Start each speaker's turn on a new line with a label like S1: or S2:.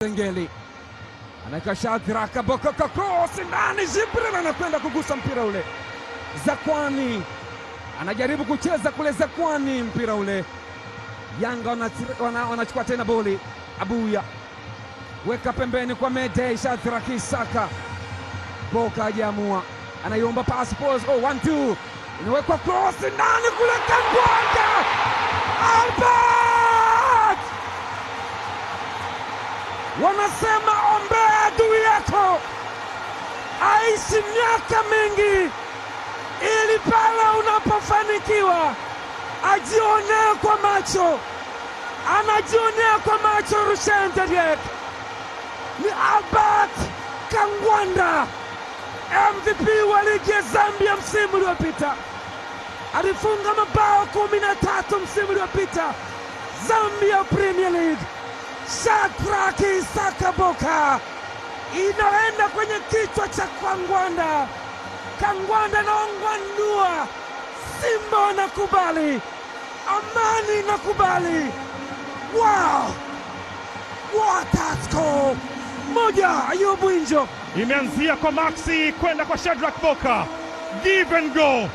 S1: Ngeli anaweka Shadrack Boka, cross ndani, Jibril anakwenda kugusa mpira ule. Zakwani anajaribu kucheza kule, Zakwani mpira ule, Yanga wanachukua tena boli. Abuya weka pembeni kwa Mede, Shadrack Isaka Boka hajaamua, anaiomba pass pause, oh, 1-2 inawekwa cross ndani kule, Kangwanda Albert wanasema ombea adui yako aishi miaka mingi, ili pale unapofanikiwa ajionee kwa macho. Anajionea kwa macho. Rushaine Tediek ni Albert Kangwanda, MVP wa ligi ya Zambia msimu uliopita, alifunga mabao 13 msimu uliopita Zambia Premier League. Shadrack Isaka Boka inaenda kwenye kichwa cha Kangwanda. Kangwanda naongwanua, Simba wanakubali, Amani inakubali. Wow, what a score! Moja, Ayubu Injo.
S2: Imeanzia kwa Maxi kwenda kwa Shadrack Boka, give and go.